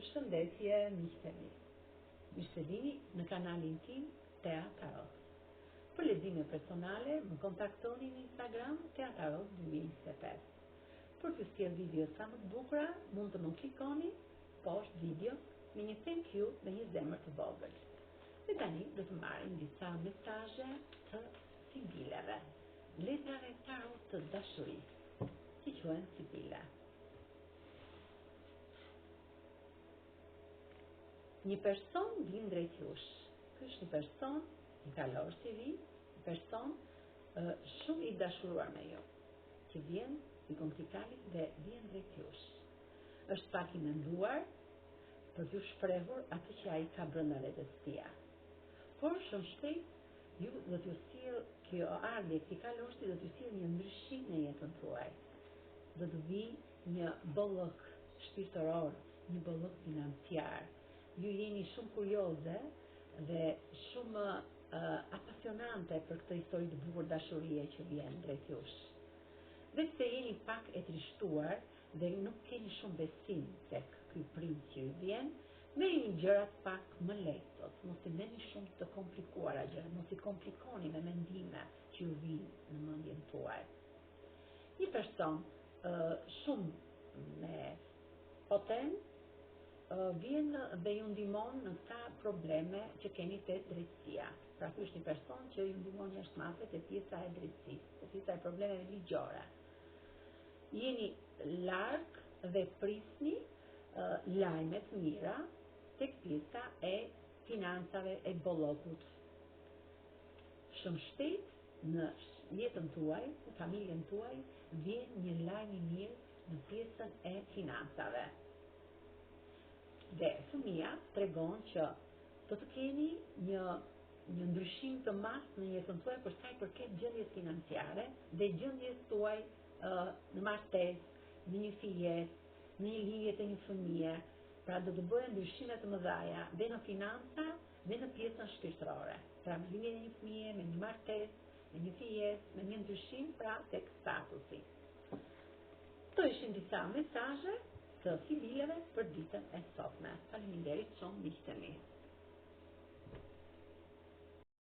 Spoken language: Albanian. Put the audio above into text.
Përshëndetje miqtë e mi. Mirë se vini në kanalin tim Tea Tarot. Për lexime personale më kontaktoni në Instagram Tea Tarot 2025. Për t'ju sjellë video sa më të bukura, mund të më klikoni poshtë videos me një thank you dhe një zemër të vogël. Dhe tani do të marrim disa mesazhe të sibileve, letrave tarot të dashurisë, që quhen sibile. Një person vjen drejt jush. Ky është një person, një kalorës i ri, një person shumë i dashuruar me ju, që vjen i komplikalit dhe vjen drejt jush. Është pak i menduar për t'ju shprehur atë që ai ka brenda vetes së tij. Por shumë shpejt ju do t'ju sjellë kjo ardhje e këtij kalorësi do t'ju sjellë një ndryshim në jetën tuaj. Do të vijë një bollëk shpirtëror, një bollëk financiar. Ju jeni shumë kurioze dhe shumë apasionante për këtë histori të bukur dashurie që vjen drejt jush. Dhe pse jeni pak e trishtuar dhe nuk keni shumë besim tek ky princ që ju vjen, merrini gjërat pak më lehtë, sot, mos i merrni shumë të komplikuara gjërat, mos i komplikoni me mendime që ju vijnë në mendjen tuaj. Një person shumë me potencë vjen dhe ju ndihmon në këta probleme që keni te drejtësia. Pra ky është një person që ju ndihmon jashtë mase te pjesa e drejtësisë, te pjesa e problemeve ligjore. Jeni larg dhe prisni lajme të mira tek pjesa e financave e bollëkut. Shumë shpejt në jetën tuaj, në familjen tuaj, vjen një lajm i mirë në pjesën e financave. Dhe fëmija tregon që do të keni një një ndryshim të madh në jetën tuaj për sa i përket gjendjes financiare dhe gjendjes tuaj në martesë, në një fijesë, në një lidhje të një fëmije. Pra do të bëhen ndryshime të mëdha dhe në financa dhe në pjesën shpirtërore. Pra me lindjen e një fëmije, me një martesë, me një fijesë, me një ndryshim pra tek statusi. Këto ishin disa mesazhe të sibileve për ditën e sotme. Faleminderit shumë miqtë e mi.